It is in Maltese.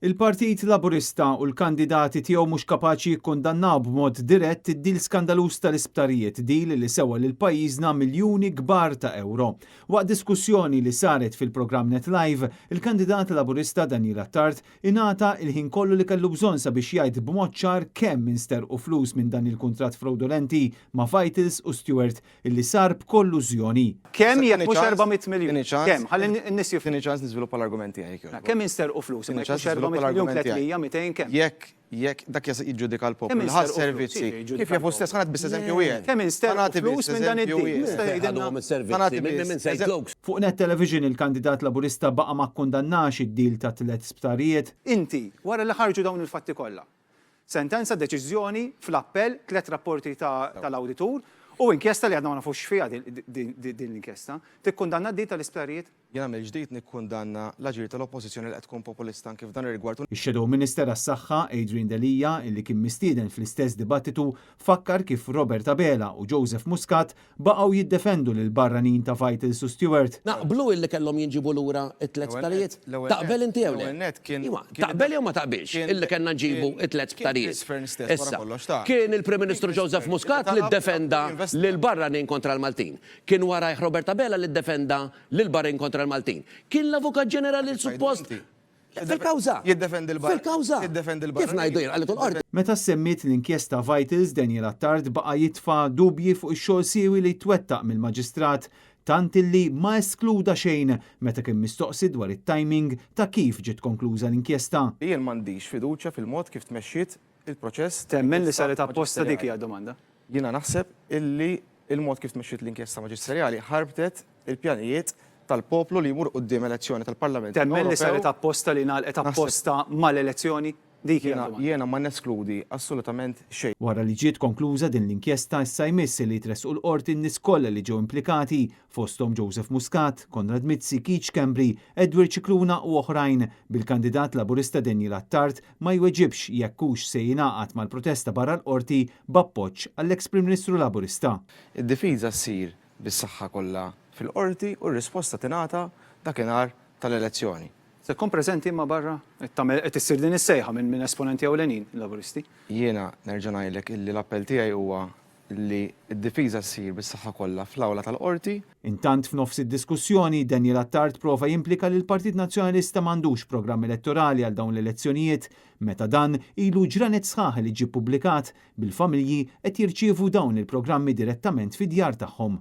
Il-Partit Laburista u l-kandidati tiegħu mhux kapaċi jikkundannaw b'mod dirett id-deal skandaluż tal-isptarijiet, deal li sewa lil pajjiżna miljuni kbar ta' ewro. Waqt diskussjoni li saret fil-programm Net Live, il-kandidat Laburista Daniel Attard ingħata il-ħin kollu li kellu bżonn sabiex jgħid b'mod ċar kemm insterqu flus minn dan il-kuntratt fraudolenti ma' Vitals u Steward illi sar b'kollużjoni. Kemm jekk mhux 400 miljun? Kemm? Ħalli n-nies jifhmu. Tini ċans niżviluppa l-argument tiegħi jekk jogħġbok. Kemm insterqu flus? Imma jekk mhux 400 miljun, 300, 200, kemm? Jekk, jekk, dak jiġġudika l-poplu. Kemm Li ħa insterqu flus? servizzi. Iva, jiġġudika Kif jafu stess, ħa nagħti biss eżempju wieħed. Kemm Ħa insterqu nagħti flus biss minn dan eżempju id-deal? wieħed. Tista' tgħidilna? Ħaduhom Ħa is-servizzi nagħti minn biss minn St. eżem- Luke's. Fuq Net Television il-kandidat Laburista baqa' ma kkundannax id-deal ta' tliet sptarijiet. Inti, wara li ħarġu dawn il-fatti kollha, Sentenza, deċiżjoni, fl-appell, tlett rapporti tal-awditur u inkjesta li għadna ma nafux x'fiha din l-inkjesta. Tikkundanna d-deal tal-isptarijiet? Jiena mill-ġdid nikkundanna l-aġir tal-Oppożizzjoni li qed tkun populista anki f'dan ir-rigward u. Ix-Shadow Minister għas-Saħħa, Adrian Delia, illi kien mistieden fl-istess dibattitu, fakkar kif Robert Abela u Joseph Muscat Baqgħu jiddefendu lill-barranin ta' Vitals u Steward. Naqblu illi kellhom jinġiebu lura t-tlett sptarijiet? Taqbel inti jew le? Iva, taqbel jew ma taqbilx illi kellna nġibu t-tlett sptarijiet? Issa, kien il-Prim Ministru Joseph Muscat li ddefenda lill-barranin kontra l-Maltin. Kien warajh Robert Abela li ddefenda lill-barrin kontra l-Maltin. Kien l-Avukat Ġenerali li suppost Fil-kawża! Jiddefendi l-barra. Fil-kawża! Jiddefendi l-barra. Kif ngħidu jien qalitu l-qorti. Meta ssemmiet l-inkjesta Vitals, Daniel Attard baqa' jitfa' dubji fuq ix-xogħol siewi li twettaq mill-Maġistrat tant illi ma eskluda xejn meta kien mistoqsi dwar it-timing ta' kif ġiet konkluża l-inkjesta. Jien m'għandix fiduċja fil-mod kif tmexxiet il-proċess Temmen li tal-inkjesta saret apposta dik maġisterjali. hija d-domanda. Jiena naħseb illi il-mod kif tmexxiet l-inkjesta maġisterjali ħarbtet il-pjanijiet tal-poplu li jmur quddiem elezzjoni tal-Parlament Temmen li saret Ewropew. apposta li ngħalqet apposta mal-elezzjoni? Dik hija Jiena d-domanda. jiena ma neskludi assolutament xejn. Wara li ġiet konkluża din l-inkjesta issa jmiss li jitressqu l-Qorti n-nies kollha li ġew implikati, fosthom Joseph Muscat, Konrad Mizzi, Keith Schembri, Edward Scicluna u oħrajn, bil-kandidat Laburista Daniel Attard ma jweġibx jekk hux se jingħaqad mal-protesta barra l-Qorti b'appoġġ għall-eks Prim Ministru Laburista. Id-difiża ssir bis-saħħa kollha fil-Qorti u r-risposta tingħata dakinhar tal-elezzjoni. Se tkun preżenti imma barra? Qed tagħmel qed issir din is-sejħa minn minn esponenti ewlenin Laburisti. Jiena nerġa' ngħidlek illi l-appell tiegħi huwa li d-difiża ssir bis-saħħa kollha fl-awla tal-Qorti. Intant f'nofs id-diskussjoni, Daniel Attard prova jimplika li l-Partit Nazzjonalista m'għandux programm elettorali għal dawn l-elezzjonijiet meta dan ilu ġranet sħaħ li ġie ppubblikat, bil-familji qed jirċievu dawn il-programmi direttament fid-djar tagħhom.